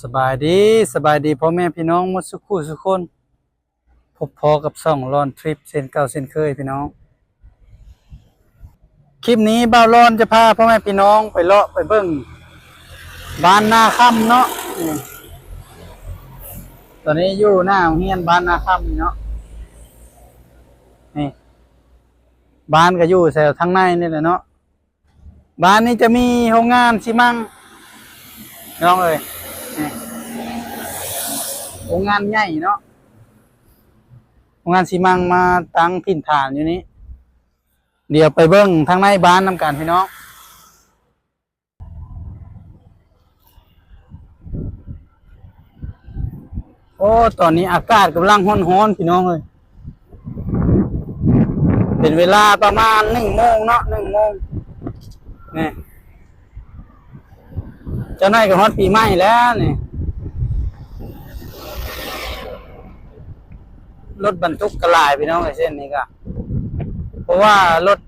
ສະບາຍດີ ສະບາຍດີພໍ່ແມ່ພີ່ນ້ອງໝົດສູ່ຄູ່ສູ່ຄົນ. ພົບພໍ້ກັບຊ່ອງລອນທຣິບເຊັ່ນເກົ່າເຊັ່ນເຄີຍພີ່ນ້ອງ. ຄລິບນີ້ບ່າວລອນຈະພາພໍ່ແມ່ພີ່ນ້ອງໄປເລາະໄປເບິ່ງບ້ານນາຄຳເນາະ. ນີ້ ຕອນນີ້ຢູ່ໜ້າໂຮງຮຽນບ້ານນາຄຳນີ້ເນາະ. ນີ້ ບ້ານກໍຢູ່ແຖວທາງໃນນີ້ແຫຼະເນາະ. ບ້ານນີ້ຈະມີໂຮງງານຊີມັງ ພີ່ນ້ອງເອີຍ. ນີ້ ໂຮງງານໃຫຍ່ເນາະ, ໂຮງງານຊີມັງມາຕັ້ງຖິ່ນຖານຢູ່ນີ້. ດຽວໄປເບິ່ງທາງໃນບ້ານນຳກັນພີ່ນ້ອງ. ໂອ້ ຕອນນີ້ອາກາດກຳລັງຮ້ອນໆ ພີ່ນ້ອງເອີຍ. ເປັນເວລາປະມານໜຶ່ງໂມງເນາະ ໜຶ່ງໂມງ. ນີ້ ເຈົ້າໜ້າຍກໍຮອດປີໃໝ່ແລ້ວນີ້. ລົດບັນທຸກກໍຫຼາຍ ພີ່ນ້ອງເອີຍ ເສັ້ນນີ້ກໍ ເພາະວ່າລົດ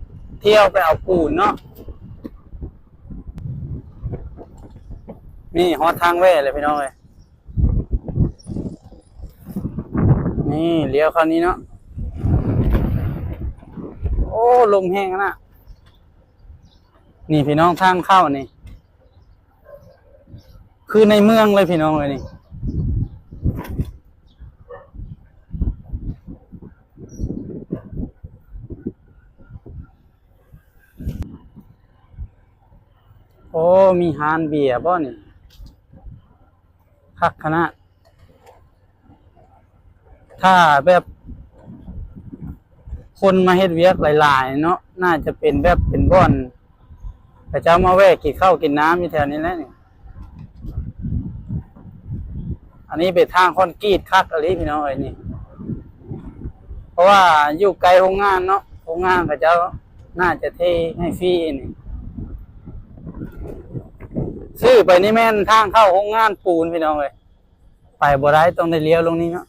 ທ່ຽວໄປເອົາປູນເນາະ. ນີ້ຮອດທາງແວ່ແລ້ວ ພີ່ນ້ອງເອີຍ. ນີ້ລ້ຽວເຂົ້ານີ້ເນາະ. ໂອ້ ລົມແຮງນະ. ນີ້ພີ່ນ້ອງ ທາງເຂົ້ານີ້ ຄືໃນເມືອງເລີຍ ພີ່ນ້ອງເອີຍນີ້. ໂອ້ ມີຮ້ານເບຍບໍ່ນີ້? ຄັກຂະໜາດ. ຖ້າແບບຄົນມາເຮັດວຽກຫຼາຍໆເນາະ ໜ້າຈະເປັນແບບເປັນບ່ອນ ເຂົາເຈົ້າມາແວ່ກິນເຂົ້າກິນນ້ຳຢູ່ແຖວນີ້ແຫຼະນີ້. ອັນນີ້ເປັນທາງຄອນກຣີດຄັກອີ່ຫຼີ ພີ່ນ້ອງເອີຍນີ້. ເພາະວ່າຢູ່ໃກ້ໂຮງງານເນາະ, ໂຮງງານເຂົາເຈົ້າໜ້າຈະເທໃຫ້ຟຣີນີ້. ຊື່ໄປນີ້ແມ່ນທາງເຂົ້າໂຮງງານປູນ ພີ່ນ້ອງເອີຍ. ໄປບໍ່ໄດ້ ຕ້ອງໄດ້ລ້ຽວລົງນີ້ເນາະ.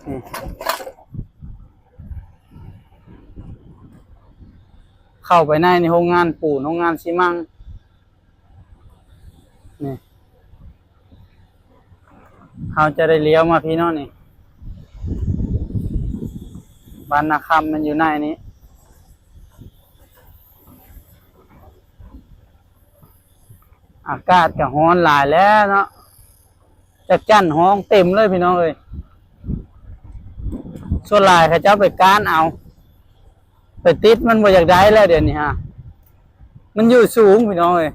ນີ້ ເຂົ້າໄປໃນ ໃນໂຮງງານປູນ ໂຮງງານຊີມັງ. ນີ້ ເຮົາຈະໄດ້ລ້ຽວມາພີ້ເນາະນີ້. ບ້ານນາຄຳມັນຢູ່ໃນນີ້. ອາກາດກໍຮ້ອນຫຼາຍແລ້ວເນາະ. ຈັກຈັ່ນຫ້ອງເຕັມເລີຍພີ່ນ້ອງເອີຍ. ສ່ວນຫຼາຍເຂົາເຈົ້າໄປກ້ານເອົາ. ໄປຕິດມັນບໍ່ຢາກໄດ້ແລ້ວດຽວນີ້ຫາ. ມັນຢູ່ສູງພີ່ນ້ອງເອີຍ.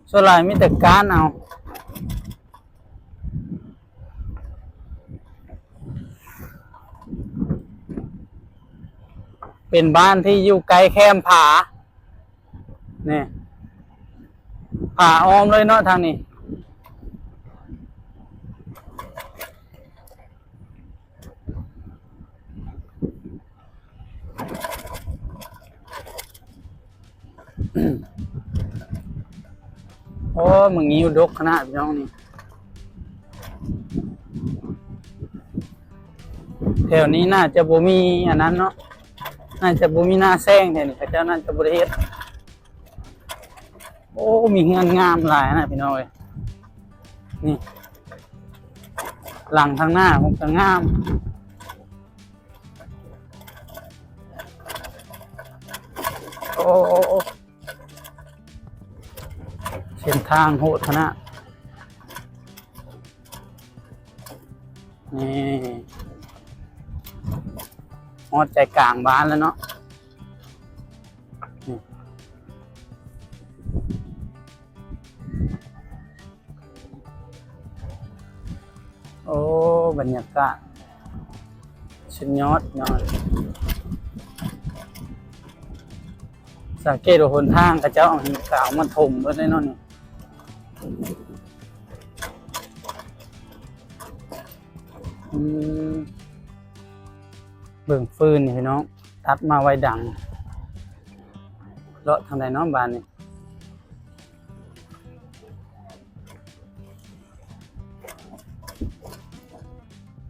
ສ່ວນຫຼາຍມີແຕ່ກ້ານເອົາ. ເປັນບ້ານທີ່ຢູ່ໃກ້ແຄມຜາ. ນີ້ ຜາອ້ອມເລີຍເນາະທາງນີ້. ໂອ້ ໝາກງິ້ວດົກຂະໜາດພີ່ນ້ອງນີ້. ແຖວນີ້ໜ້າຈະບໍ່ມີອັນນັ້ນເນາະ, ໜ້າຈະບໍ່ມີນາແຊງແຖວນີ້, ເຂົາເຈົ້າໜ້າຈະບໍ່ໄດ້ເຮັດ. ໂອ້ ມີເຮືອນງາມຫຼາຍນະພີ່ນ້ອງເອີຍ. ນີ້ ຫຼັງທາງໜ້າມັນກໍງາມ. ໂອ້ ໂອ້ ໂອ້ ເສັ້ນທາງໂຫດຂະໜາດ. ນີ້ ຮອດໃຈກາງບ້ານແລ້ວເນາະ. ນີ້ ໂອ້ ບັນຍາກາດສຸດຍອດເນາະ. ສັງເກດວ່າຫົນທາງເຂົາເຈົ້າເອົາຫີນຂາວມາຖົມເບິດເລີຍເນາະນີ້. ອືມ ເບິ່ງຟືນນີ້ພີ່ນ້ອງ, ຕັດມາໄວ້ດັງ. ເລາະທາງໃດເນາະບາດນີ້?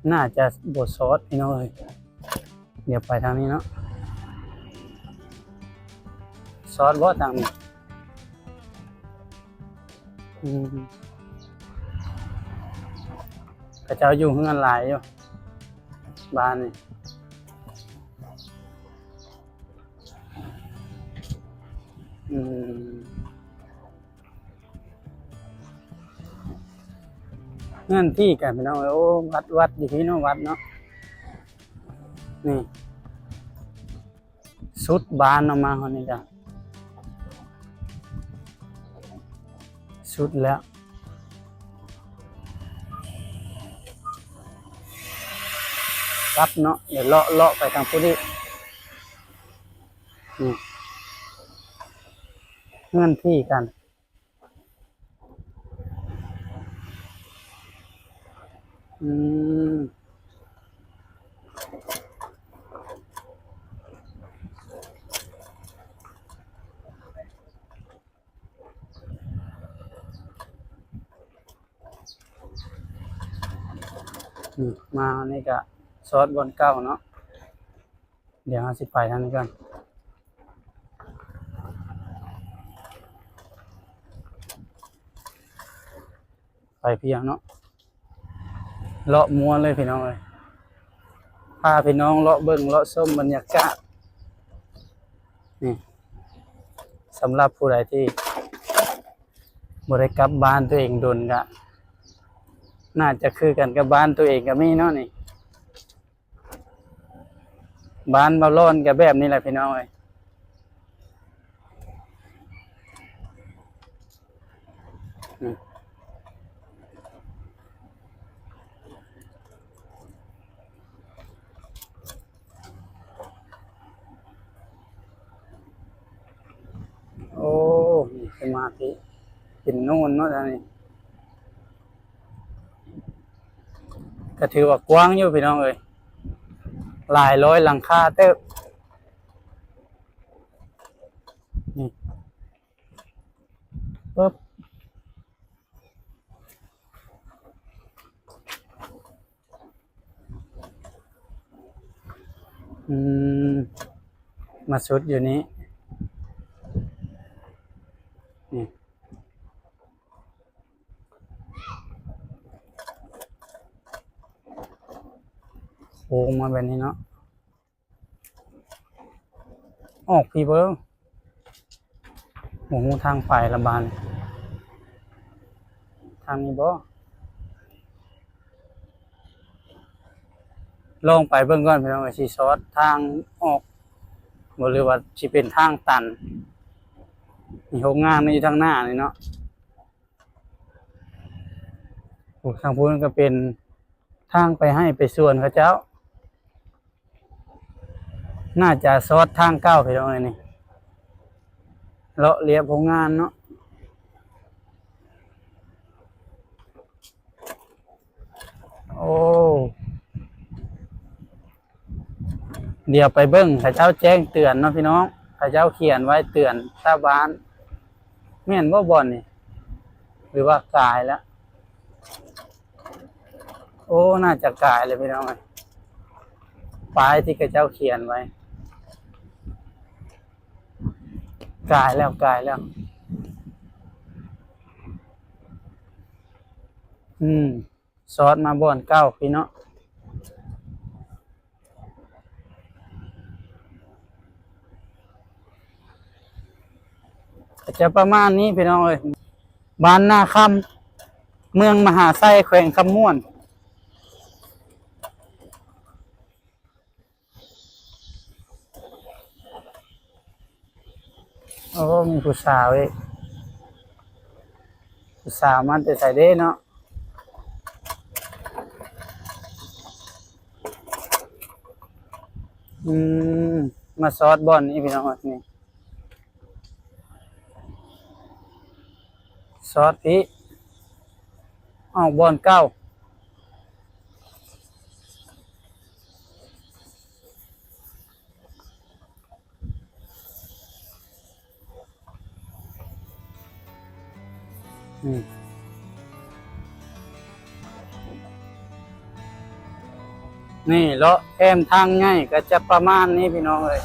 ໜ້າຈະບໍ່ຊອດພີ່ນ້ອງເອີຍ. ດຽວໄປທາງນີ້ເນາະ. ຊອດບໍ່ທາງນີ້? ອືມ ເຂົາເຈົ້າຢູ່ເຮືອນຫຼາຍຢູ່ບ້ານນີ້. ອືມ ເຮືອນທີ່ກັນພີ່ນ້ອງເອີຍ. ໂອ້ ວັດ ວັດຢູ່ພີ້ເນາະ ວັດເນາະ. ນີ້ ສຸດບ້ານເນາະ ມາຮອດນີ້ກະສຸດແລ້ວ. ກັບເນາະ ດຽວເລາະ ເລາະໄປທາງພຸ້ນອີກ. ນີ້ ເຮືອນທີ່ກັນ. ອືມ ອືມ ມານີ້ກະຊອດບ່ອນເກົ່າເນາະ. ດຽວເຮົາຊິໄປທາງນີ້ກ່ອນ ໄປພຽງເນາະ ເລາະມົວເລີຍພີ່ນ້ອງເອີຍ. ພາພີ່ນ້ອງເລາະເບິ່ງເລາະຊົມບັນຍາກາດນີ້. ສຳລັບຜູ້ໃດທີ່ບໍ່ໄດ້ກັບບ້ານຕົວເອງດົນ ກະໜ້າຈະຄືກັນກັບບ້ານຕົວເອງກະມີເນາະນີ້. ບ້ານບ່າວຫຼອນກະແບບນີ້ແຫຼະພີ່ນ້ອງເອີຍ. ໂອ້ ມີສະມາທິ ເປັນໂນນເນາະ ທາງນີ້. ກະຖືວ່າກວ້າງຢູ່ພີ່ນ້ອງເອີຍ ຫຼາຍຮ້ອຍຫຼັງຄາເຕີບ. ນີ້ ປຶບ ອືມ ມາສຸດຢູ່ນີ້ ນີ້ ໂຄ້ງມາແບບນີ້ເນາະ. ອອກພີ້ເບິ່ງ ບໍ່ຮູ້ທາງໄປລະບາດນີ້ ທາງນີ້ບໍ່? ລອງໄປເບິ່ງກ່ອນພີ່ນ້ອງເອີຍ ຊິຊອດທາງອອກບໍ່ ຫຼືວ່າຊິເປັນທາງຕັນ. ມີໂຮງງານຢູ່ທາງໜ້ານີ້ເນາະ. ໂອ້ ທາງພຸ້ນກະເປັນທາງໄປໄຮ່ໄປສວນເຂົາເຈົ້າ. ໜ້າຈະຊອດທາງເກົ່າພີ່ນ້ອງເອີຍນີ້ ເລາະລຽບໂຮງງານເນາະ. ໂອ້ ດຽວໄປເບິ່ງ ເຂົາເຈົ້າແຈ້ງເຕືອນເນາະພີ່ນ້ອງ ເຂົາເຈົ້າຂຽນໄວ້ເຕືອນຊາວບ້ານ. ແມ່ນບໍ່ບ່ອນນີ້ ຫຼືວ່າກາຍແລ້ວ? ໂອ້ ໜ້າຈະກາຍແລ້ວພີ່ນ້ອງເອີຍ ປ້າຍທີ່ເຂົາເຈົ້າຂຽນໄວ້. ກາຍແລ້ວ ກາຍແລ້ວ. ອືມ ຊອດມາບ່ອນເກົ່າພີ້ເນາະ. ກະຈະປະມານນີ້ພີ່ນ້ອງເອີຍ ບ້ານນາຄຳ ເມືອງມະຫາໄຊ ແຂວງຄຳມ່ວນ. ໂອ້ ມີຜູ້ສາວອີກ ຜູ້ສາວມາແຕ່ໃສເດ້ເນາະ. ອືມ ມາຊອດບ່ອນນີ້ພີ່ນ້ອງເອີຍ ນີ້ ຊອດພີ້ ອອກບ່ອນເກົ່າ. ອືມ ນີ້ເລາະແຄມທາງໃຫຍ່ກະຈະປະມານນີ້ພີ່ນ້ອງເອີຍ.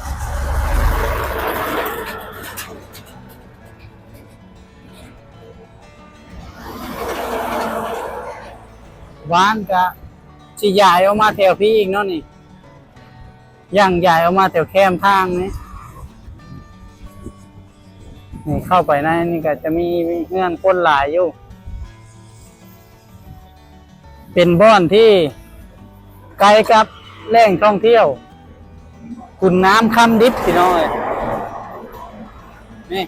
ບ້ານກະຊິຍ້າຍອອກມາແຖວພີ້ອີກເນາະນີ້ ຢ່າງຍ້າຍອອກມາແຖວແຄມທາງນີ້. ນີ້ເຂົ້າໄປໃນນີ້ກະຈະມີເຮືອນຄົນຫຼາຍຢູ່. ເປັນບ່ອນທີ່ໃກ້ກັບແຫຼ່ງທ່ອງທ່ຽວຂຸນນ້ຳຄຳດິບ ພີ່ນ້ອງເອີຍ. ນີ້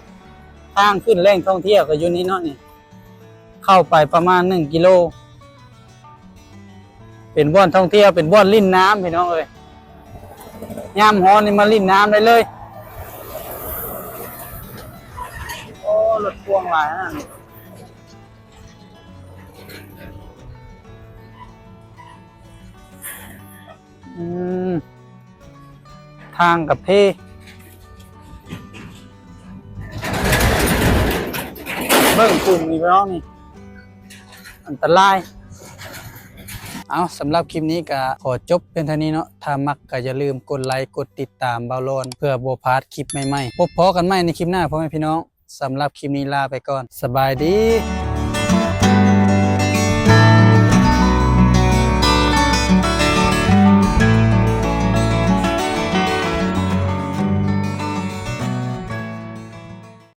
ທາງຂຶ້ນແຫຼ່ງທ່ອງທ່ຽວກໍຢູ່ນີ້ເນາະນີ້ ເຂົ້າໄປປະມານໜຶ່ງກິໂລ. ເປັນບ່ອນທ່ອງທ່ຽວ ເປັນບ່ອນຫຼິ້ນນ້ຳ ພີ່ນ້ອງເອີຍ. ຍາມຮ້ອນນີ້ມາຫຼິ້ນນ້ຳໄດ້ເລີຍ. ໂອ້ ລົດພ່ວງຫຼາຍຂະໜາດນີ້. ອືມ ທາງກະເພ ເບິ່ງກຸ່ມນີ້ພີ່ນ້ອງນີ້ ອັນຕະລາຍ. ເອົາ ສຳລັບຄລິບນີ້ກະຂໍຈົບພຽງເທົ່ານີ້ເນາະ. ຖ້າມັກກະຢ່າລືມກົດໄລ ກົດຕິດຕາມບ່າວລອນ ເພື່ອບໍ່ພາດຄລິບໃໝ່ໆ. ພົບພໍ້ກັນໃໝ່ໃນຄລິບໜ້າ ພໍ່ແມ່ພີ່ນ້ອງ. ສຳລັບຄລິບນີ້ລາໄປກ່ອນ ສະບາຍດີ.